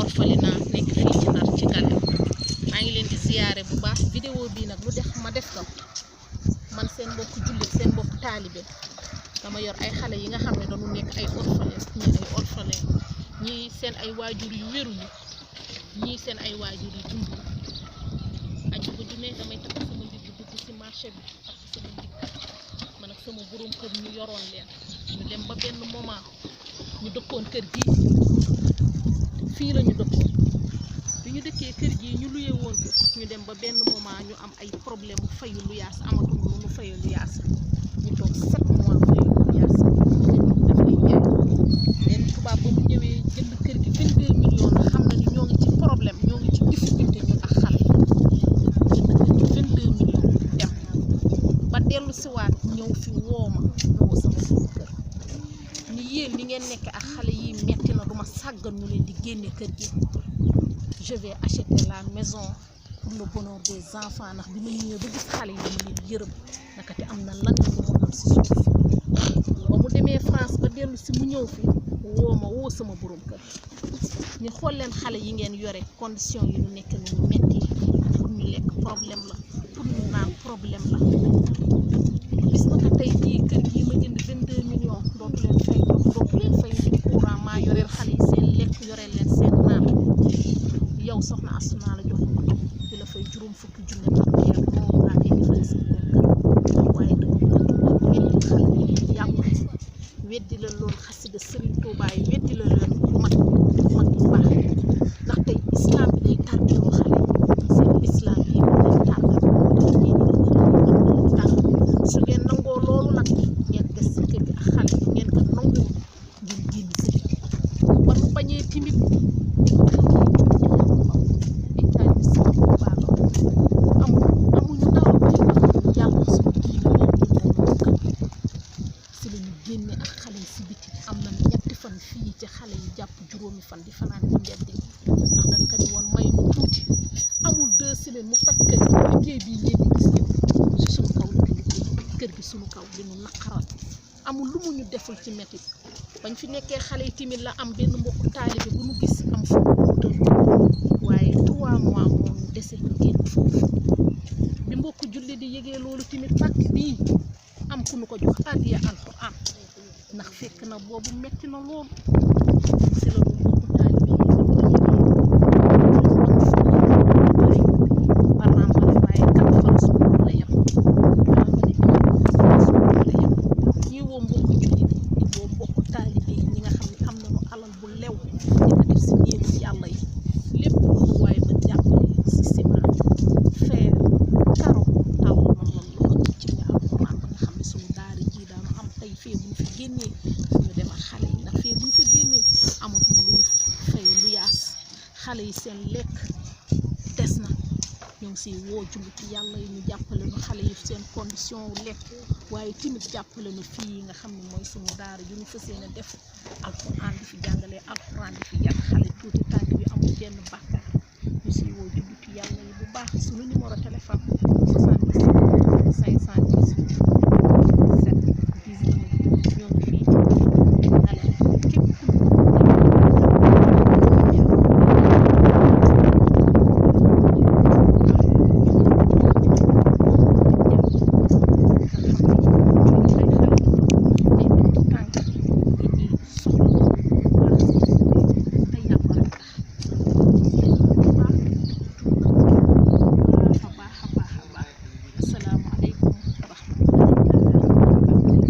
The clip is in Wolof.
orphelinat nekk fii ci Ndar ci Gale maa ngi leen di ziyaare bu baax. vidéo bii nag lu def ma def ko man seen mbokk jullit seen mbokk taalibe dama yor ay xale yi nga xam ne dañu nekk ay orphelin ñii seen ay waajur yu wéruñu ñii seen ay waajur yu dund aju bu junne damay takk sama ndigg dugg ci marché bi ak sama ndigg man ak sama borom kër ñu yoroon leen ñu dem ba benn moment ñu dëkkoon kër gi fii la ñu dëkkoon bi ñu dëkkee kër gi ñu luye woon ko ñu dem ba benn moment ñu am ay problème fayu lu yaas amatul lu ñu fayu lu yaas ñu toog 7 mois fayu lu yaas daf lay jaay benn tubaab ba mu ñëwee jënd kër gi 22 millions la xam na ni ñoo ngi ci problème ñoo ngi ci difficulté ñun ak xale yi jënd kër gi 22 millions dem ba dellu siwaat ñëw fi wooma woo sama kër ni yéen li ngeen nekk ak xale yi metti na duma sàggan ñu leen di génne kër gi je vais acheter la maison pour le bonheur des enfants ndax bi ma ñëwee ba gis xale yi dama leen yërëm naka te am na lan la mu am si suuf ba mu demee France ba dellu si mu ñëw fi woo sama borom kër ñu xool leen xale yi ngeen yore condition yi ñu nekk ni metti pour ñu lekk problème la pour ñu naan problème la bis na ko tey jii kër gii ma jënd 22 millions dootu leen fay dootu leen fay courant maa yoreel xale yi seen lekk yoreel leen seen naan yow soxna Astou naa la jox ko di la fay juróom fukki junne par weer moom laa koy defal seen kër waaye dama weddi xale yi yàqu weddi la loolu xasida Serigne Touba yi weddi la leen mag bu baax ndax tey islam bi day tardelu xale seen islam yi leen tardel tax su ngeen nangoo loolu nag ngeen des si kër gi ak xale yi ngeen ko nangoo ngeen génn kër gi ba nu bañee timit amuñu dara yàlla suñu diine si la ñu génne ak xale yi si biti am na ñetti fan fii ci xale yi jàpp juróomi fan di fanaan ci mbedd yi ndax dañ ko ni woon may mu tuuti amul 2 semaines mu faj kër liggéey bii ngeen di gis yëpp si suñu kaw la ko liggéey kër gi suñu kaw li ñu naqaral amul lu mu ñu deful ci métti bañ fi nekkee xale yi timit la am benn mbokku taalibe bu nu gis am foofu tël waaye 3 mois moo ñu dese ñu génn foofu bi mbokku julli di yëgee loolu timit pàkk bii am ku nu ko jox addiya alxuraan ndax fekk na boobu metti na loolu si la du mbokku taalibe yi waaye kat fan suñu la yem ñi woo mbokku julli di woo mbokku taalibe yi ñi nga xam ne am nañu alal bu lew di ko def si néegu yàlla yi lépp lu waaye ba jàppale si ciment fer karo taw noonu loolu ci nga alxuraan ba nga xam ne suñu daara ji daanu am tey fee bu ñu fi génnee suñu dem ak xale yi ndax fee bu ñu fa génnee amatul lu ñu fay lu yaas xale yi seen lekk des na ñoo ngi siy woo julliti yàlla yi ñu jàppale nu xale yi seen condition lekk waaye timit jàppale nu fii nga xam ne mooy suñu daara ju ñu fas yéene def alxuraan di fi jàngalee alxuraan di fi yar xale tuuti tànk yu amul benn bàkkaar ñu siy woo julliti yàlla yi bu baax suñu numéro téléphone